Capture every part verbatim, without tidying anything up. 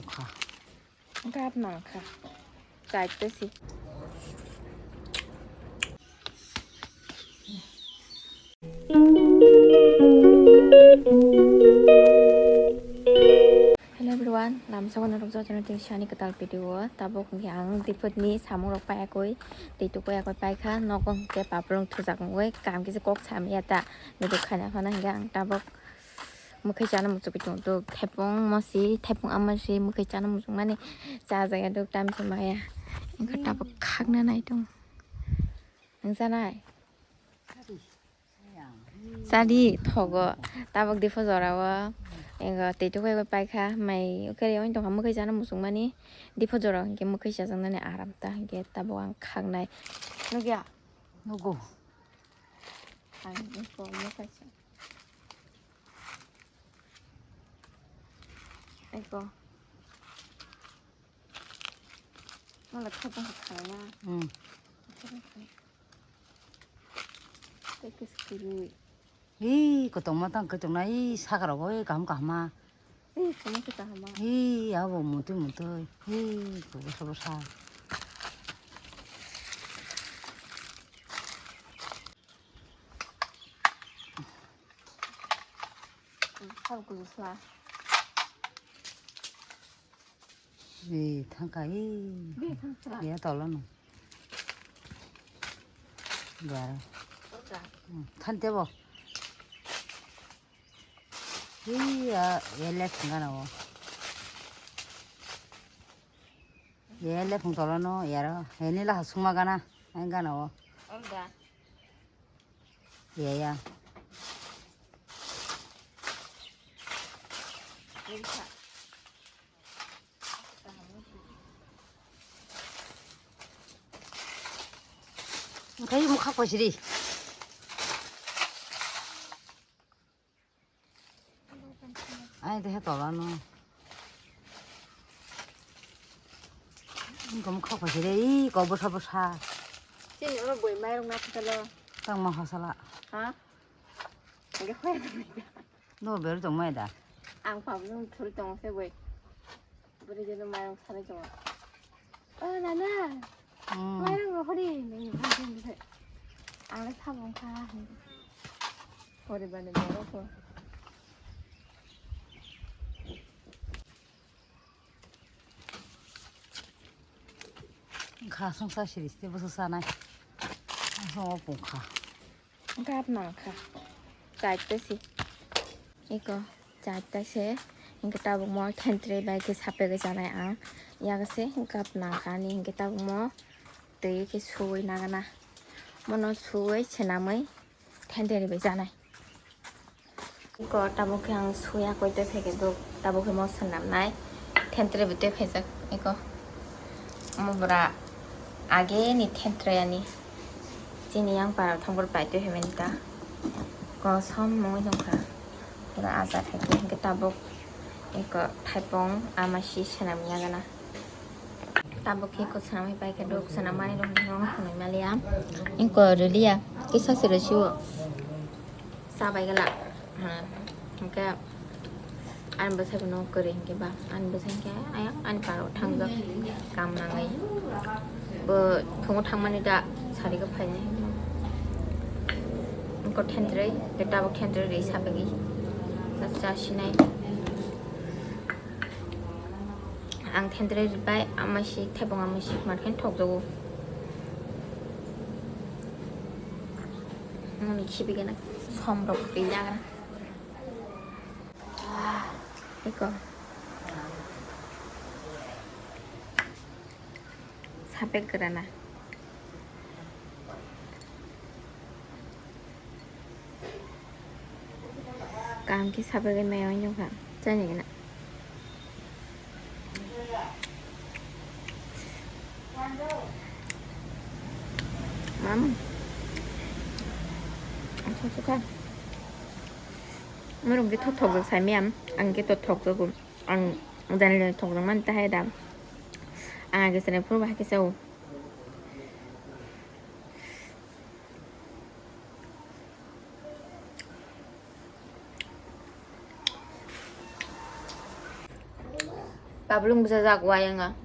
Kha. Gap nang kha. Chai te si. Hello everyone, lamsao norok jotono tei sani kwtal video o. Tabuk hwnkhe ang Dipotni samung rok paiya koi, tei tukuya koi paikha, nogo hwnkhe paprung thujak wngwi kam kisa kok samya ta, nuduk khaina phano hwnkhe ang tabuk mwkhwi chana muchugwi tongo, thepung mosi, thepung amasi mwkhwi chana muchungmani chajaya duk tamse maya, wngkha tabuk khakna nai tongo, nwng chanai? Chadi thogo. Tabuk Diphu jorao, ego tei tukhai bai paikha, mai ukhe reoin tongkha, mwkhwi chana muchungmani. Diphu jorao hinkhe mwkhwi chajaknani aram ta, hinkhe tabuk ang khaknai. Nukya? Nugo. Ang eko mwkhwi cha-, eko. Wala khapang kha khaina. Hmm. Khapang kha. Tei kis kiri. Hi, kotongma tang kotongna, hi, sakra bo, hi, kaham kahama. Hi, koma se kahama. Hi, abo muntui muntui. Hi, bosa bosa. Sabo kuju sla. Ri thangka i. Ri thangka. Ya tolo no. Bara. Oka. Hmm, thante bo. Iya, ele thangka na bo. Ele phung tolo no yaro. Ini lah suma gana. Enggana bo. Olga. Iya, iya. Ini sa. Kayu mukha kwchiri. Ai, dehe tola no. Ini kamu kha kwchiri, ih, kau bwsa bwsa. Sini ono boi mairung na kutalo. Tang ma hasala. Ha? Hingke khoya tongmai da. No ber tongmai da. Ang pablo thul tong se boi. Bori jeno mairung sari tong. O nana. Hmm. Mairung rohori nini bhai jeng bhai. Ang le sabong kha. Pori bani boro ko. Kha songsa siri ste boso sanai. Songo pung kha. Gap nang kha. Chai te si. Eko chai te se. Hingke tabuk mo thentre bai ke sape ke chanai ang. Yaga se gap nang kha ni hingke tabuk mo twi ke suwi nagana. Mono suwi senamwi thentre bai chanai. Eko tabuk khe ang suya koi tei phai khe duk, tabuk khe mo swnam nai. Thentre bo tei phaijak eko. Omo bwra age ni thentre ani. Chini yang para thang bwrwi pai tei phaimani ta. Kosom mui nungkha. Pura aja khe hingke tabuk eko thaipung ama si swnam ya gana. Tabuk khe ko swnamwi pai khe duk swnam mani rok no phunui maliya. Inko riliya kisa se rw siwo. Sa bai gala. Hingke ani bwsai bo no kwrwi hingke ba ani bwsai hingke ayang ani paro thangjak kam nangwi. Bo phungo thangmani da sari khe phainai. Inko thentrwi ke tabuk thentrwi rwi sa bagwi. Sa sinai. Ang thentre ribai ama si thepung ama si mar khen thok jago. Mani khibi gana som rok ri jaga. Eko. Sapek grana. Kaham khe sabai bai maya wng kha, chani gana. Mama. Ang thok thok kha. Murung khe thok thok jak sai miyam. Ang khe to thok jago. Ang jani jani thok jak mani tahai da. Ang age sene phuru bahai khe sao. Abulung bwsajak wayanga.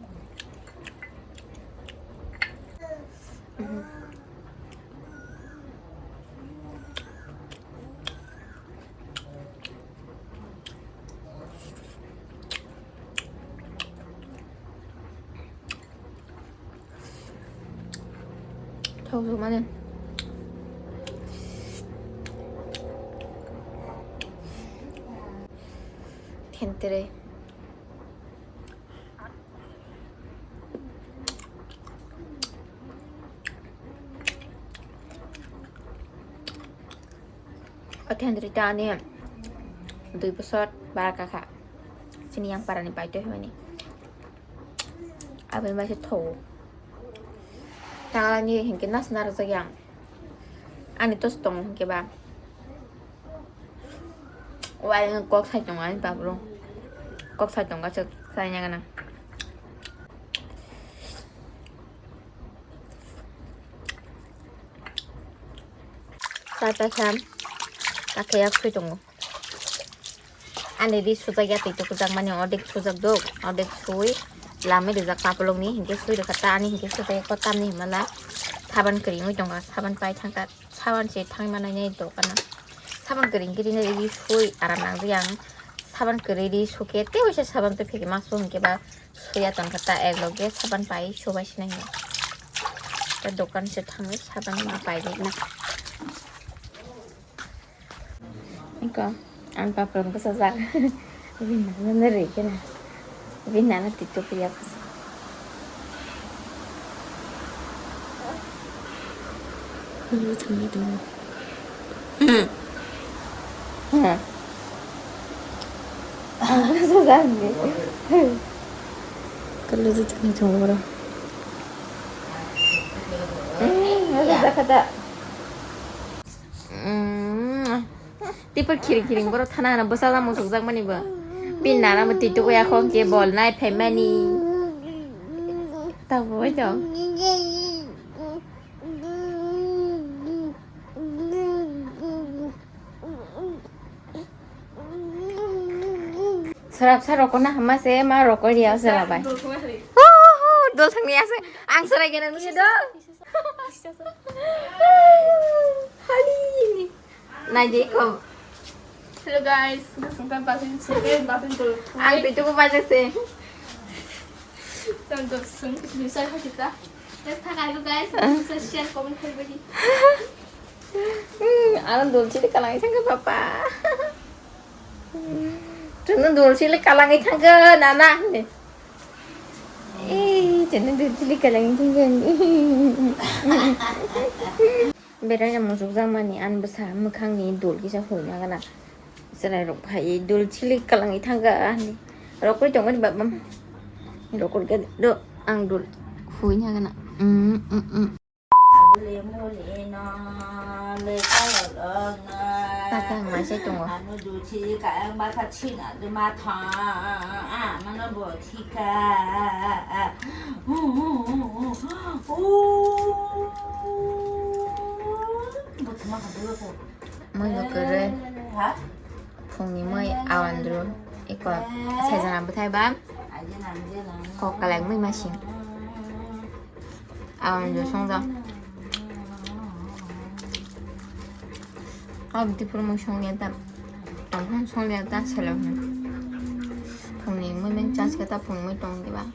Thok mane. Thentere. O thentere ta ani dui bosor bara kakha. Chini yang parani paito himani. Aboni bai se thogo. Tangalani hinkhe nas narwkjak yang. Ani tos tongo hinkhe ba. Wai kok sai tongo ani babru. Kok sai tongo aswk sai nang gana. Tata sam. Kakhe yak sui tongo. Ani ri sujak ya twi tukujakmani, ordek sujak dok, ordek sui lamwi rijak papulokni, hinkhe sui rwkha ta ani hinkhe sujak ya kotamni himala saban kwrwi wngwi tongkha, saban pai thangkha, saban se thangwi manai nai dokano, saban kwrwi hinkhe rinai ri sui aram nangjakya ang, saban kwrwi ri sukhe tei waisa saban twi phekhe ma su hinkhe ba suya tongkha ta, ek loge saban pai subai sinai hinwi ta dokan se thangwi saban ma pai ri na. Iko, ang papram ko sajak. Bini nana rikena. Bini nana tiktok ya ko. Kalu thangi dong. Hmm. Hmm. Ang ko sajak ni. Kalu thangi dong bro. Hmm, sajak kata. Mm. Tipor khiring khiring borok thana hana bwsa jamo sukjakmani bo. Bini nana bo twi tukuya khon khe bol nai phaimani. Tabuk bai tong. Srapsa rokona hama se ma rokoi ria se labai. Hu hu, dol thangni ase. Ang serai gena nungsi do. Hali ni. Nai de ko. Hello guys, gusung tan pasin sebe pasin to. Ang tu cukup aja sih. Tan to sung bisa ha kita. Just thak alu guys, bisa share comment kar badi. Hmm, alam dol chili kalang thangka papa. Chunu dol chili kalang thangka nana. Eh, chunu dol chili kalang thangka. Beraina muchukjakmani ani bwsa mwkhangni dol kisa huina gana. Chwrairok phaiwi dol chili kalangwi thangkha ani. Rokoi tongmani baba. Rokoi khe do ang dol huina gana. Mm, mm, mm. Tata ang mai sai tongo. Mui bo kwrwi. Phungni mui awandru iko saijana bwthai ba kok kalai mui masing. Awandru songdo. Abdi phuru mui songya ta. Ang phuru songya ta selo. Phungni mui men chance kata phungni mui tong diba.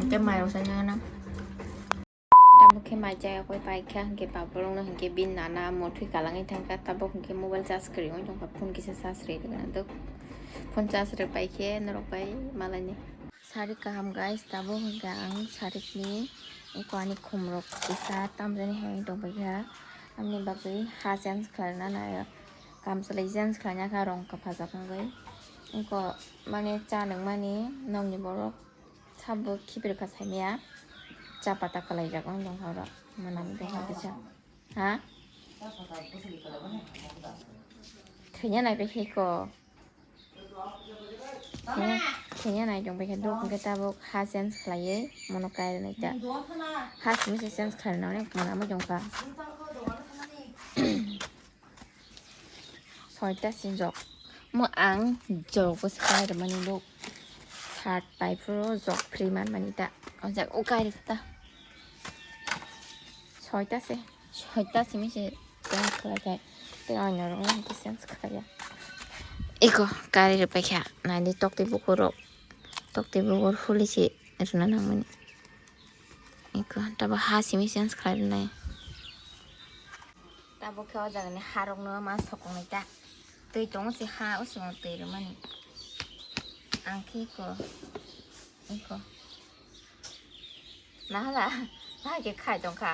Hingke mai rok sanai na. Tabuk khe mai chaya koi paikha hingke baborok no hingke bini nana motwi kalangwi thangkha, tabuk hingke mobile charge kwrwi wng tongkha, phone kisa charge rwi rwgwna dok. Phone charge rwi paikhe norok bai malaini. Sarik kaham guys, tabuk hingke ang sarikni eko ani khumrok kisa tamjani hai tongpaikha, amni bagwi ha change khlaina nai, kamchwlwi change khlaina kha rong kwphajak wngwi. Eko mane cha nungmani nokni borok. Sabo khiphir kha saimaya cha pata kwlaijak wng tongkha oro. Mwnam tongkha kisa. Ha? Thwina nai bai khe ko. Thwina, thwina nai tong bai khe duk hwnkhe tabuk ha change khlaiwi mono kairwi nai ta. Ha simi se change khlaina onek mwnam tongkha. Soita sinjok. Mo ang jok bo se kai rwmani bo. Sat pai phuru jok free man mani ta. O jak o kai rwkha ta. Soita se. Soita simi se change khlai kai. Tei ang norok no sense khlai ya. Iko kai rwpai kha. Nai di tok tei bukur rok. Tok tei bukur huli se rwna nang mani. Iko tabo ha simi sense khlai rwnai. Tabuk khe o jagani harokno ma sokoknai ta. Twi tongo se ha o singo twi rwmani. Ang khe iko, iko. Nahala, bahai khe khai tongkha.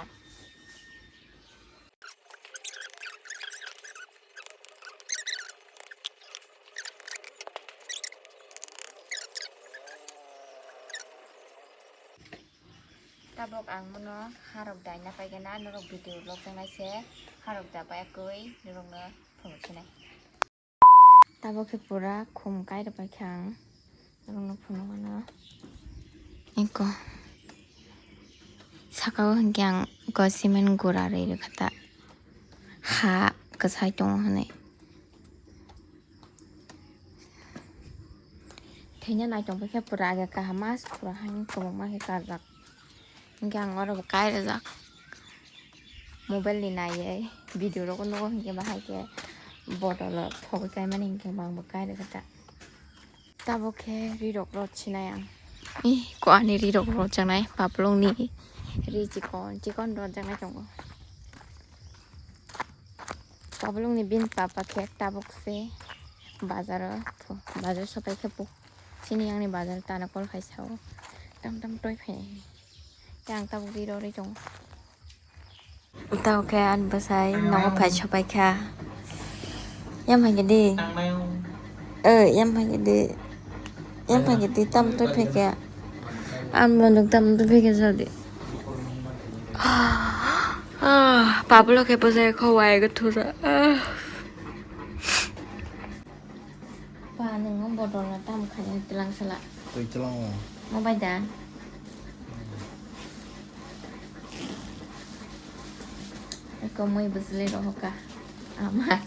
Tabuk ang bono harok daina paigana, norok video vlog channai se harok da pai akui norokno phunuksinai. Tabuk khe pura khum kai rwpai kha ang norokno phunukmano. Eko saka o hinkhe ang eko cement gura rwi rwkha ta ha kwchai tongo hwnwi. Thwina naitong paikha pura age kaham mas pura haino kwbangma khe karjak. Hinkhe ang oro bo kai rwjak. Mobile ni naiwi video rok nugo hinkhe bahai khe bottle o thogwi kaimani hinkhe bo ang bo kai rwkha ta. Tabuk khe ri rok rw chinai ang. Ih, ko ani ri rok rw chanai paplung ni ri chikon chikon rw chanai tongo. Pablung ni bini papa khe tabuk se bazar o pho, bazar sopai khe pho. Chini yang ni bazar tana kol khai sao. Tam tam toi phai. Yang tabuk di rori tong. Tau khe an bwsai nogo phai sopai kha. Yang phai di. Eh, yang phai di. Yang phai di tam toi phai kha. Ang monok tam toi phai kha jadi. Ah, Pablo khe bwsai kho wai go thura. Ah. Pa, nung bottle no tam khani tilang sala. Twi tilang o. Mo bai da. Eko mui bwsli rohoka. Ama,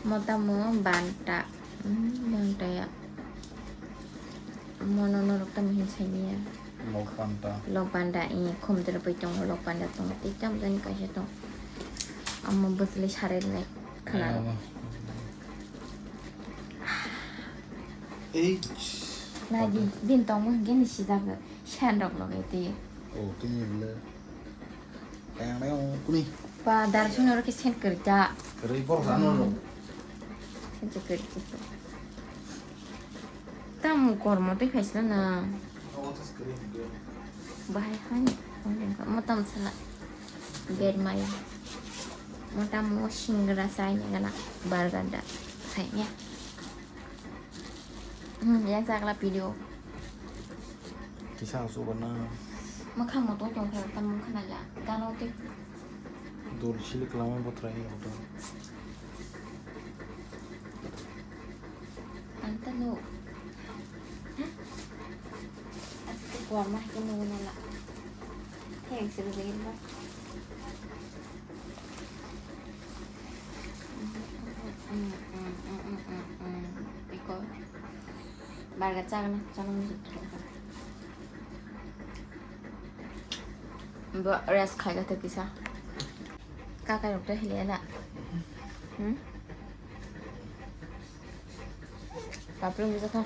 mo tamo banta. Hmm, banta ya. Mono norok tamo hin saini ya. Lok panda. Lok panda, i, khum dera bai tongo, lok panda tongo. Tei tamo jani kaisa tong. Amo bwsli sarai nai khwna. Amo. Ei. Na di, din tongmo hingke ni sijak sen rok loge ti. Oh, kini le. Tang nai ong kuni. Pa dar suni oro ke sen kerja. Kerja bor sano lo. Sen kerja. Tam kormo tei khaisna na. Bahai han. Mo tam sala. Bed mai. Mo tam mo singra sai ne gana. Barganda. Sai ne. Hmm, yang sakla video. Kisa su bana. Makha mo to tong kha tam khana ya. Gano te. Dol silik lama botra ni botra. Anta no. Asik kuama ke no nala. Thanks, Rosalina. Iko. Barga chagna, chagna music. Bo rest khai ga te kisa. Kakai rok te hili ala. Hmm? Paprung bisa kha.